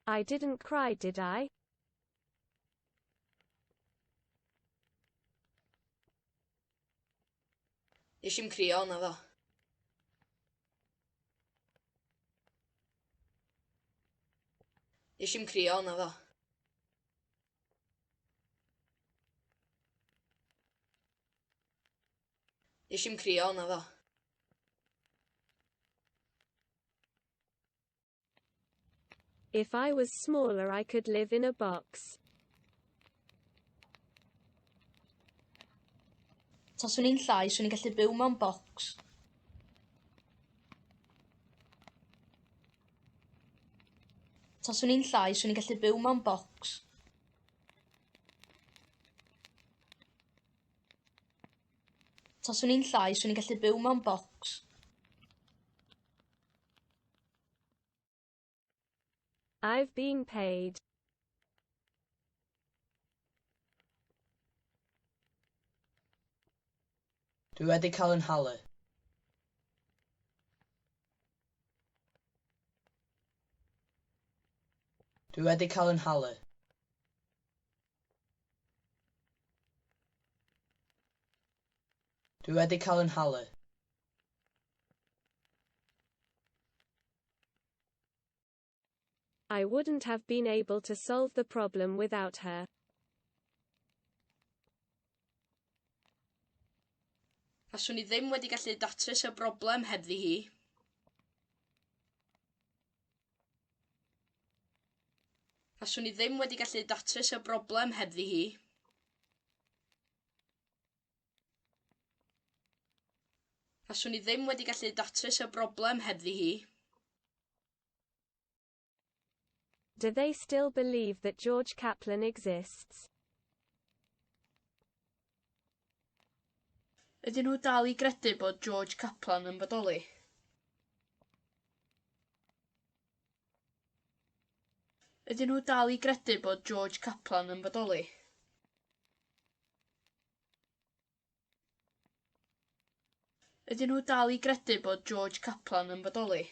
I didn't cry, did I? Nes i'm crio, naddo. Nes i'm crio, naddo. Nes i'm crio, naddo. If I was smaller I could live in a box. Taswn i'n llai, 'swn i'n gallu byw mewn bocs. Taswn i'n llai, 'swn i'n gallu byw mewn bocs. Taswn i'n llai, 'swn i'n gallu byw mewn bocs. I've been paid. Dwi wedi cael 'y nhalu. Dwi wedi cael 'y nhalu. Dwi wedi cael 'y nhalu. I wouldn't have been able to solve the problem without her. Faswn i ddim wedi gallu datrys y broblem hebddi hi. Faswn i ddim wedi gallu datrys y broblem hebddi hi. Faswn i ddim wedi gallu datrys y broblem hebddi hi. Do they still believe that George Kaplan exists? Ydyn nhw dal i gredu bod George Kaplan yn bodoli? Ydyn nhw dal i gredu bod George Kaplan yn bodoli? Ydyn nhw dal i gredu bod George Kaplan yn bodoli?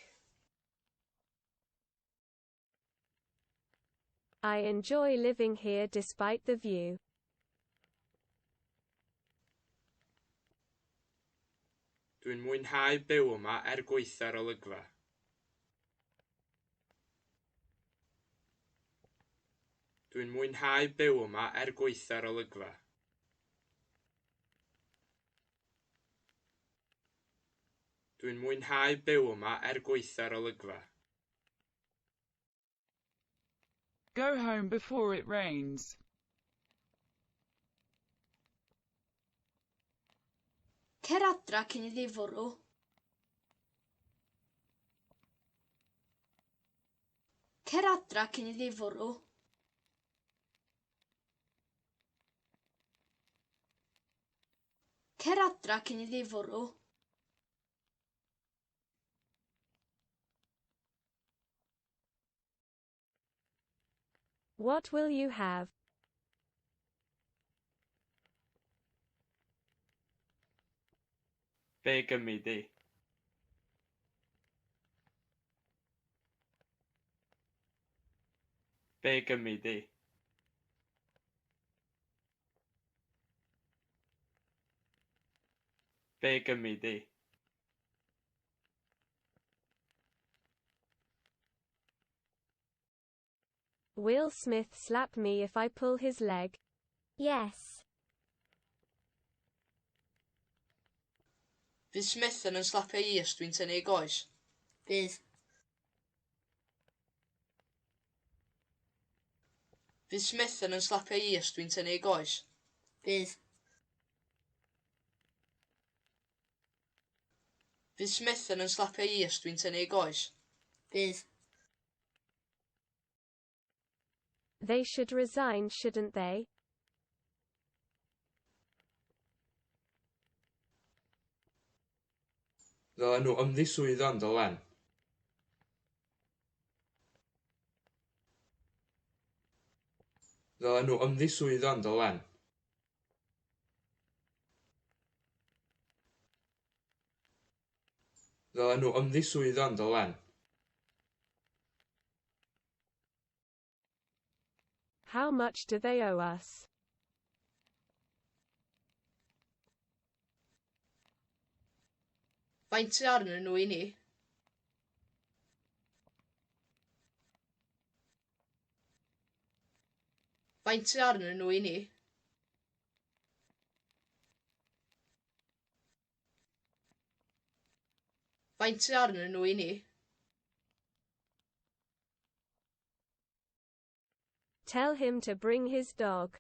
I enjoy living here despite the view. Dwi'n mwynhau byw yma er gwaetha'r olygfa. Dwi'n mwynhau byw yma er gwaetha'r olygfa. Dwi'n mwynhau byw yma er gwaetha'r olygfa. Go home before it rains. Cer adra cyn iddi fwrw. Cer adra cyn iddi fwrw. Cer adra cyn iddi fwrw. What will you have? Be gymi di? Be gymi di? Be gymi di? Will Smith slap me if I pull his leg? Yes. Fydd Smith yn 'y slapio i os dwi'n tynnu ei goes? Fydd. Fydd Smith yn 'y slapio i os dwi'n tynnu ei goes? Fydd. Fydd Smith yn 'y slapio i os dwi'n tynnu ei goes? Fydd. They should resign, shouldn't they? Ddylen nhw ymddiswyddo yn dylen? Ddylen nhw ymddiswyddo yn dylen? Ddylen nhw ymddiswyddo yn dylen? How much do they owe us? Faint sydd arnyn nhw i ni? Faint sydd arnyn nhw i ni? Faint sydd arnyn nhw i ni? Tell him to bring his dog.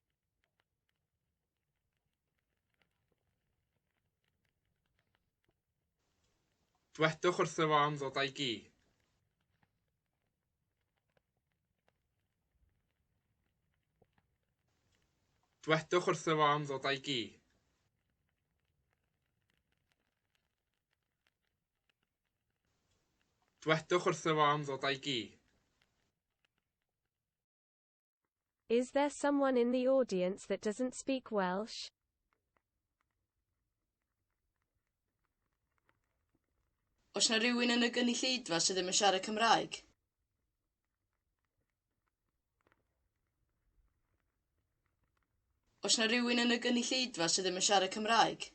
Dwedwch wrtho fo am ddod â'i gi. Dwedwch wrtho fo am ddod â'i gi. Dwedwch wrtho fo am ddod â'i gi. Is there someone in the audience that doesn't speak Welsh? Oes 'na rywun yn y gynulleidfa sydd ddim yn siarad Cymraeg? Oes 'na rywun yn y gynulleidfa sydd ddim yn siarad Cymraeg?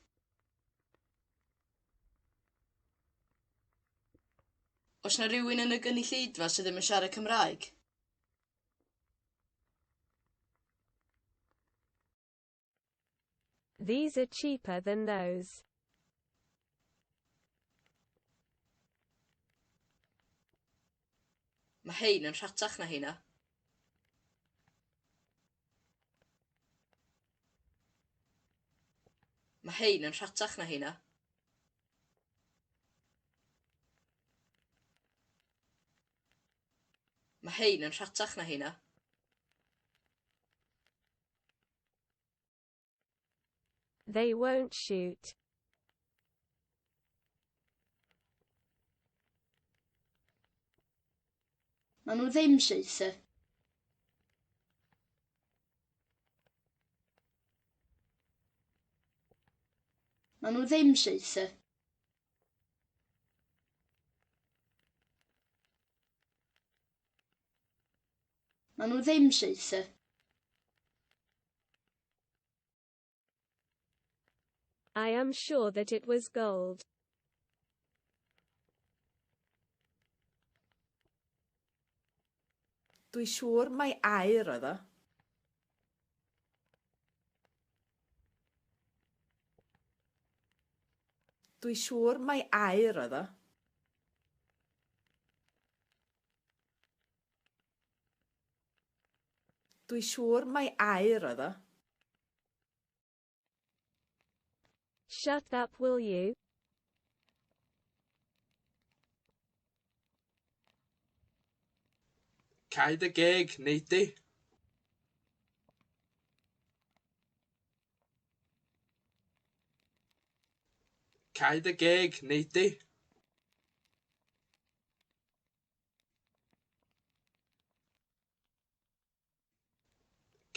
Oes 'na rywun yn y gynulleidfa sydd ddim yn siarad Cymraeg? These are cheaper than those. Mae hein yn rhatach na heina. Mae hein yn rhatach na heina. Mae hein yn rhatach na heina. They won't shoot. Maen nhw ddim saethu. Maen nhw ddim saethu. Maen nhw ddim saethu. I am sure that it was gold. Dwi siŵr mai aur oedd o. Dwi siŵr mai aur oedd o. Dwi siŵr mai aur oedd o. Shut up, will you? Cau dy geg, wnei di. Cau dy geg, wnei di.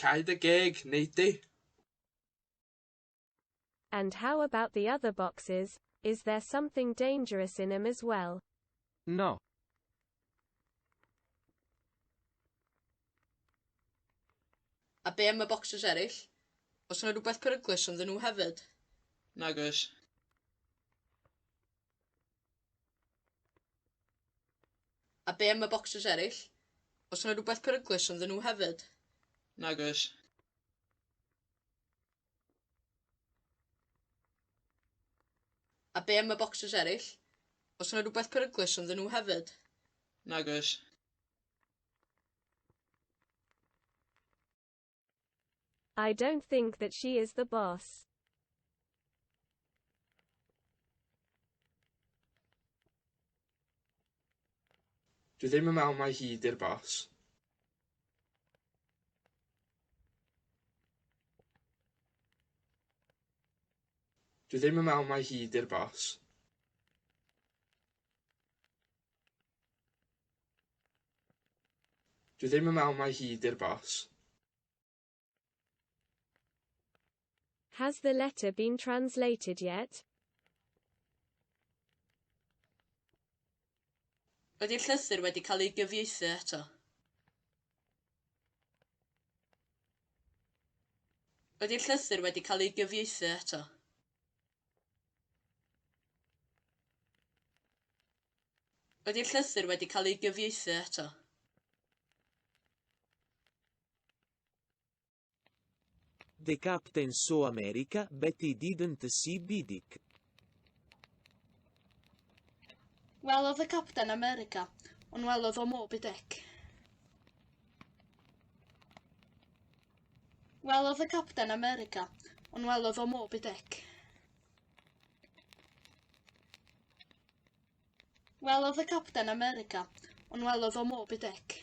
Cau dy geg, wnei di. And how about the other boxes? Is there something dangerous in 'em as well? No. A be am y bocsys eraill? Oes yna rhywbeth peryglus ynddyn nhw hefyd? Nag oes. A be am y bocsys eraill? Oes yna rhywbeth peryglus ynddyn nhw hefyd? Nag oes. A be am y bocsys eraill? Oes yna rhywbeth peryglus ynddyn nhw hefyd? Nag oes. I don't think that she is the boss. Dwi ddim yn meddwl mai hi 'di'r bos. Dwi ddim yn meddwl mai hi 'di'r bos. Dwi ddim yn meddwl mai hi 'di'r bos. Has the letter been translated yet? Ydy'r llythyr wedi cael ei gyfieithu eto? Ydy'r llythyr wedi cael ei gyfieithu eto? Ydy'r llythyr wedi cael ei gyfieithu eto? The captain saw America, but he didn't see Bidik. Welodd y capten America, ond welodd o Moby Dick. Welodd y capten America, ond welodd o Moby Dick. Welodd y capten America, ond welodd o Moby Dick.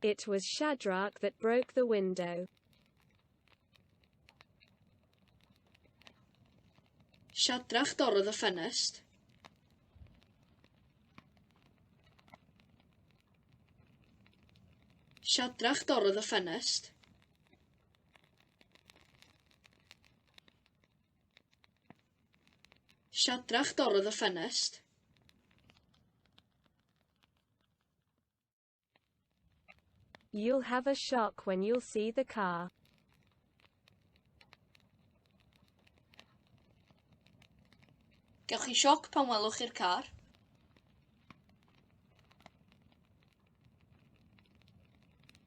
It was Shadrach that broke the window. Siadrach dorrodd y ffenest. Siadrach dorrodd y ffenest. Siadrach dorrodd y ffenest. You'll have a shock when you'll see the car. Gewch chi sioc pan welwch chi'r car.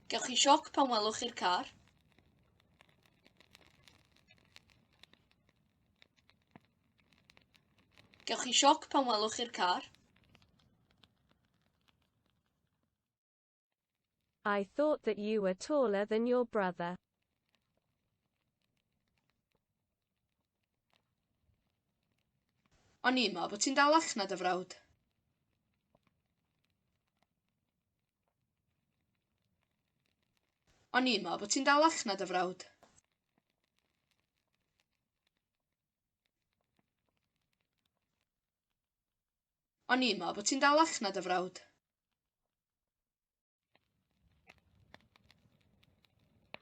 Gewch chi sioc pan welwch chi'r car. Gewch chi sioc pan welwch chi'r car. I thought that you were taller than your brother. O'n i'n meddwl bod ti'n dalach na dy frawd. O'n i'n meddwl bod ti'n dalach na dy frawd. O'n i'n meddwl bod ti'n dalach na dy frawd.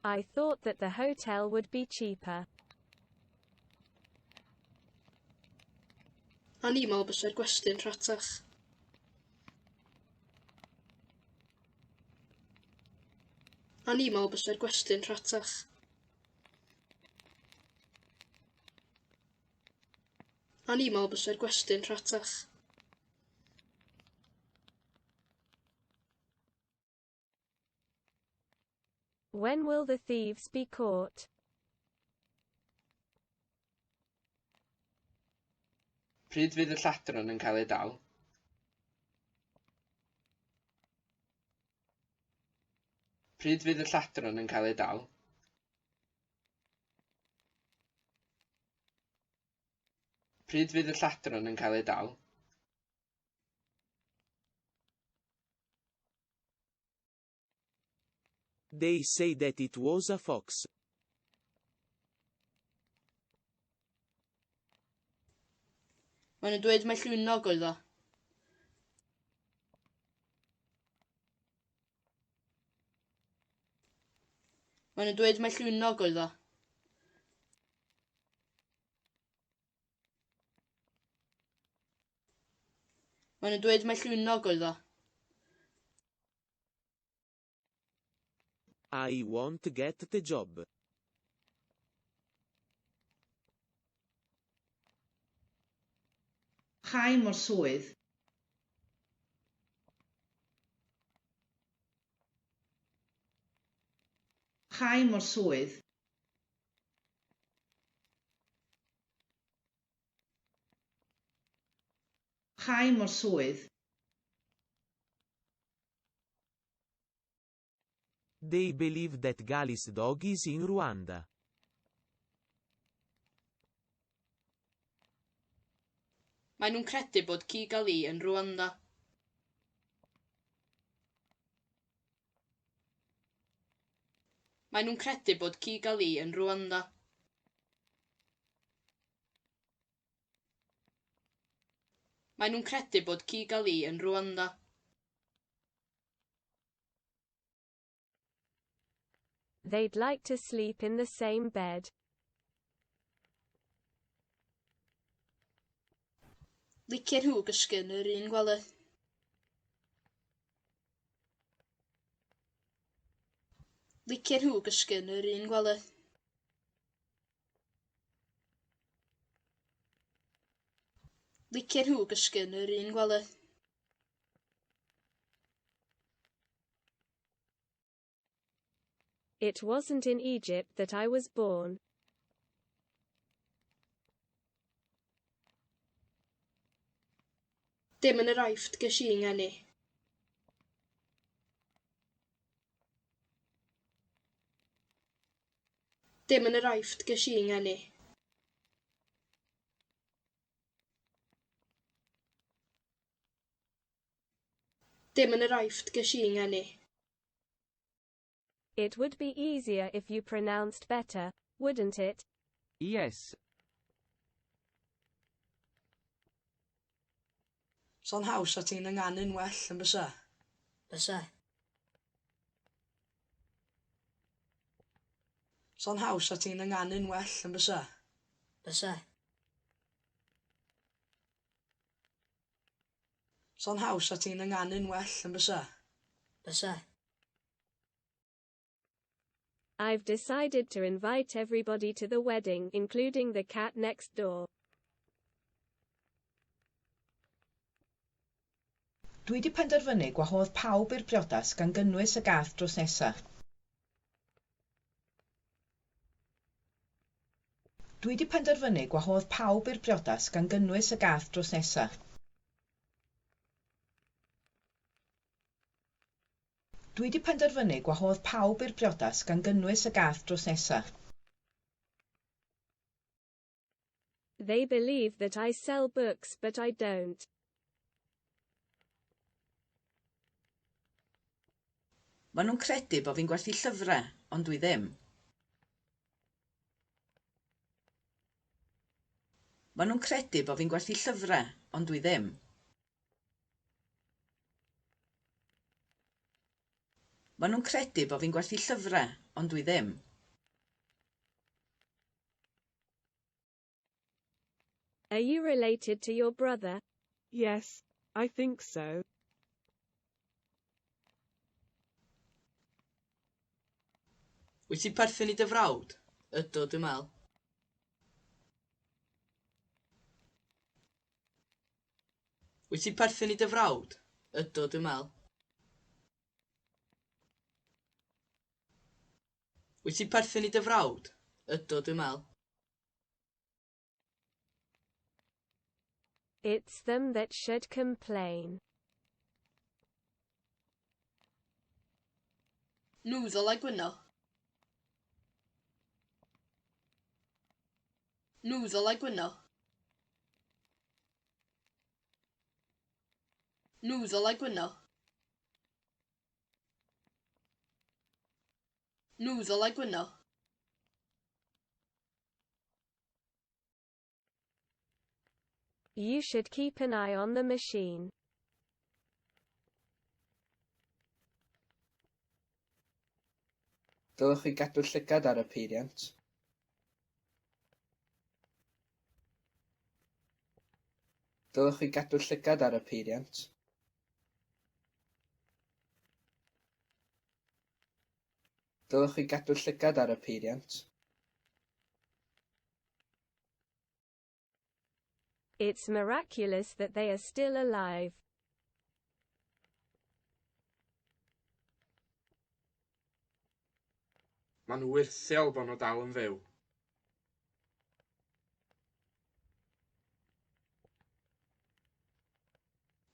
I thought that the hotel would be cheaper. O'n i'n meddwl bysa'r gwesty'n rhatach. O'n i'n meddwl bysa'r gwesty'n rhatach. O'n i'n meddwl bysa'r gwesty'n rhatach. When will the thieves be caught? Pryd fydd y lladron yn cael eu dal? Pryd fydd y lladron yn cael eu dal? Pryd fydd y lladron yn cael eu dal? They say that it was a fox. Maen nhw'n dweud mai llwynog oedd o. Maen nhw'n dweud mai llwynog oedd o. Maen nhw'n dweud mai llwynog oedd o. I won't get the job. Cha i mo'r swydd. Cha i mo'r swydd. Cha i mo'r swydd. They believe that Gali's dog is in Rwanda. Maen nhw'n credu bod ci Gali yn Rwanda. Maen nhw'n credu bod ci Gali yn Rwanda. Maen nhw'n credu bod ci Gali yn Rwanda. They'd like to sleep in the same bed. Licien nhw gysgu yn yr un gwely. Licien nhw gysgu yn yr un gwely. Licien nhw gysgu yn yr un gwely. It wasn't in Egypt that I was born. Dim yn yr Aifft ges i 'ngeni. Dim yn yr Aifft ges i 'ngeni. Dim yn yr Aifft ges i 'ngeni. It would be easier if you pronounced better, wouldn't it? Yes. Sa'n haws 'sa ti'n ynganu'n well yn bysa? Bysa. Sa'n haws 'sa ti'n ynganu'n well yn bysa? Bysa. Sa'n haws 'sa ti'n ynganu'n well yn bysa? Bysa. I've decided to invite everybody to the wedding, including the cat next door. Dwi 'di penderfynu gwahodd pawb i'r briodas gan gynnwys y gath drws nesa. Dwi 'di penderfynu gwahodd pawb i'r briodas gan gynnwys y gath drws nesa. Dwi 'di penderfynu gwahodd pawb i'r briodas gan gynnwys y gath drws nesa. They believe that I sell books but I don't. Maen nhw'n credu bo' fi'n gwerthu llyfrau, ond dwi ddim. Maen nhw'n credu bo' fi'n gwerthu llyfrau, ond dwi ddim. Maen nhw'n credu bo' fi'n gwerthu llyfrau, ond dwi ddim. Are you related to your brother? Yes, I think so. Wyt ti'n perthyn i dy frawd? Ydw, dwi'n meddwl. Wyt ti'n perthyn i dy frawd? Ydw, dwi'n meddwl. Wyt ti'n perthyn i dy frawd? Ydw, dwi'n meddwl. It's them that should complain. Nhw ddylai gwyno. Nhw ddylai gwyno. Nhw ddylai gwyno. Nhw ddylai gwyno. You should keep an eye on the machine. Dylech chi gadw llygad ar y peiriant. Dylech chi gadw llygad ar y peiriant. Dylech chi gadw llygad ar y peiriant. It's miraculous that they are still alive. Mae'n wyrthiol bod nhw dal yn fyw.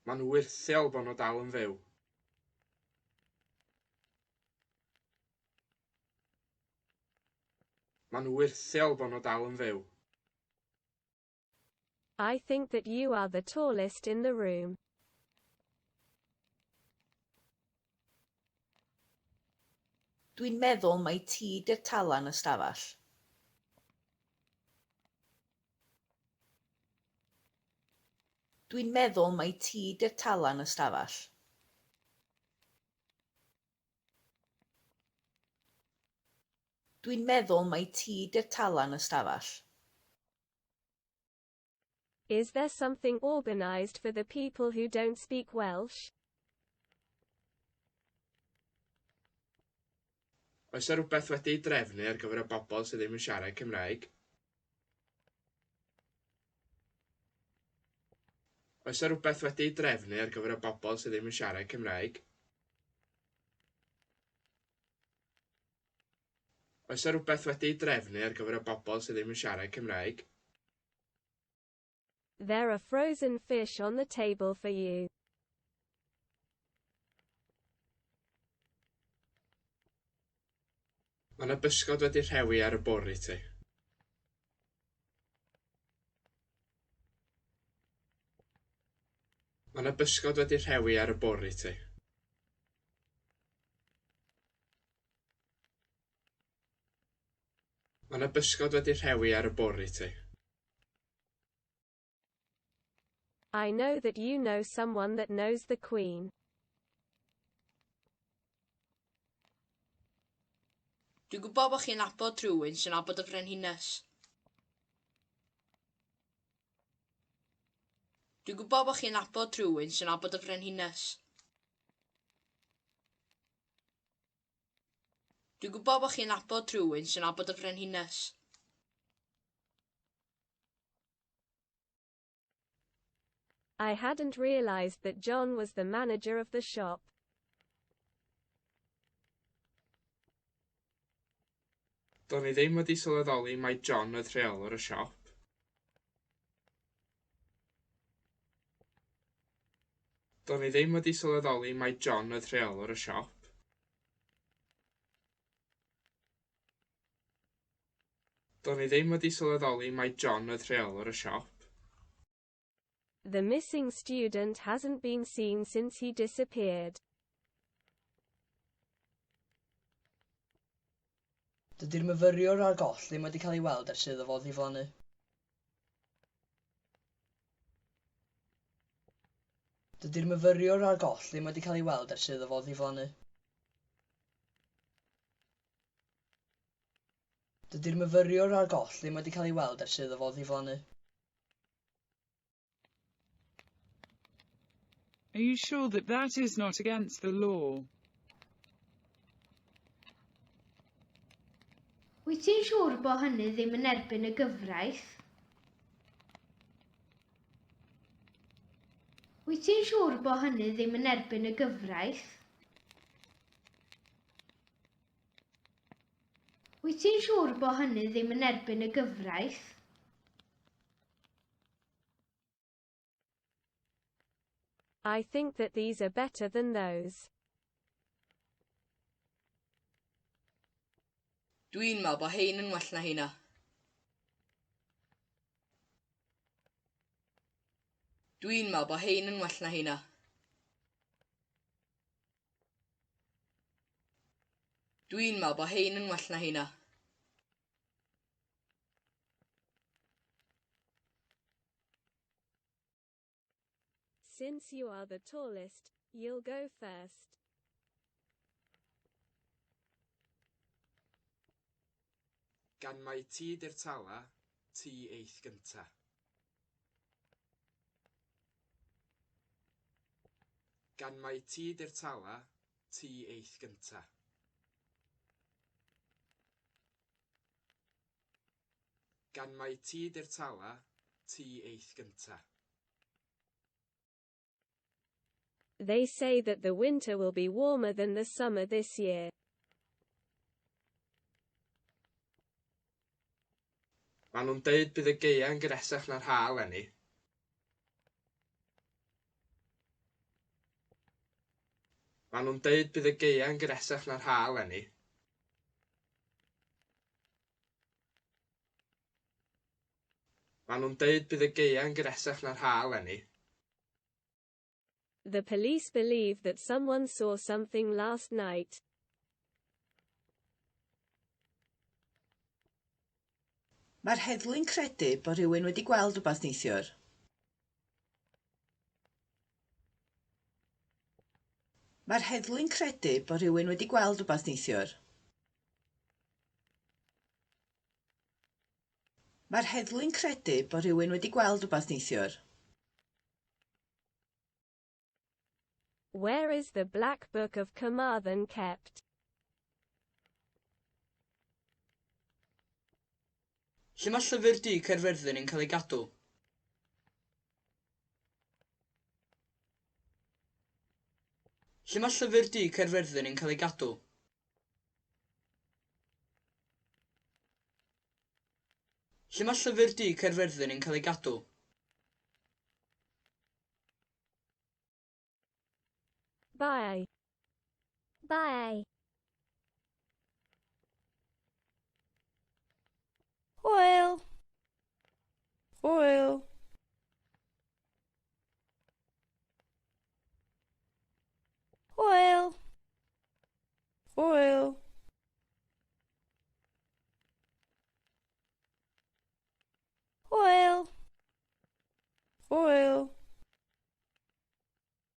Mae'n wyrthiol bod nhw dal yn fyw. Mae'n wyrthiol bod nhw dal yn fyw. I think that you are the tallest in the room. Dwi'n meddwl mai ti 'di'r tala yn y stafell. Dwi'n meddwl mai ti 'di'r tala yn y stafell. Dwi'n meddwl mai ti 'di'r tala yn y stafell. Is there something organized for the people who don't speak Welsh? Oes 'na rywbeth wedi'i drefnu ar gyfer y bobl sydd ddim yn siarad Cymraeg? Oes 'na rywbeth wedi'i drefnu ar gyfer y bobl sydd ddim yn siarad Cymraeg? Oes 'na rywbeth wedi'i drefnu ar gyfer y bobl sydd ddim yn siarad Cymraeg? There are frozen fish on the table for you. Mae 'na bysgod wedi rhewi ar y bwrdd i ti. Mae 'na bysgod wedi rhewi ar y bwrdd i ti. Mae 'na bysgod wedi rhewi ar y bwrdd i ti. I know that you know someone that knows the Queen. Dwi'n gwybod bod chi'n nabod rhywun sy'n nabod y Frenhines. Dwi'n gwybod bod chi'n nabod rhywun sy'n nabod y Frenhines. Dwi'n gwybod bod chi'n nabod rhywun sy'n nabod y Frenhines. I hadn't realized that John was the manager of the shop. Do'n i ddim wedi sylweddoli mai John oedd rheolwr y siop. Do'n i ddim wedi sylweddoli mai John oedd rheolwr y siop. Do'n i ddim wedi sylweddoli mai John oedd rheolwr y siop. The missing student hasn't been seen since he disappeared. Dydy'r myfyriwr ar goll ddim wedi cael ei weld ers iddo fo ddiflannu. Dydy'r myfyriwr ar goll ddim wedi cael ei weld ers iddo fo ddiflannu. Dydy'r myfyriwr ar goll ddim wedi cael ei weld ers iddo fo ddiflannu. Are you sure that that is not against the law? Wyt ti'n siŵr bod hynny ddim yn erbyn y gyfraith? Wyt ti'n siŵr bod hynny ddim yn erbyn y gyfraith? Wyt ti'n siŵr bod hynny ddim yn erbyn y gyfraith? I think that these are better than those. Dwi'n meddwl bod hein yn well na heina. Dwi'n meddwl bod hein yn well na heina. Dwi'n meddwl bod hein yn well na heina. Since you are the tallest, you'll go first. Gan mai ti 'di'r tala, ti eith gynta. Gan mai ti 'di'r tala, ti eith gynta. Gan mai ti 'di'r tala, ti eith gynta. They say that the winter will be warmer than the summer this year. Maen nhw'n deud bydd y gaea'n gynhesach na'r ha eleni. Maen nhw'n deud bydd y gaea'n gynhesach na'r ha eleni. Maen nhw'n deud bydd y gaea'n gynhesach na'r ha eleni. The police believe that someone saw something last night. Mae'r heddlu'n credu bod rhywun wedi gweld rhywbeth neithiwr. Mae'r heddlu'n credu bod rhywun wedi gweld rhywbeth neithiwr. Mae'r heddlu'n credu bod rhywun wedi gweld rhywbeth neithiwr. Where is the Black Book of Carmarthen kept? Lle mae Llyfr Du Caerfyrddin yn cael ei gadw? Lle mae Llyfr Du Caerfyrddin yn cael ei gadw? Lle mae Llyfr Du Caerfyrddin yn cael ei gadw? Bye. Bye.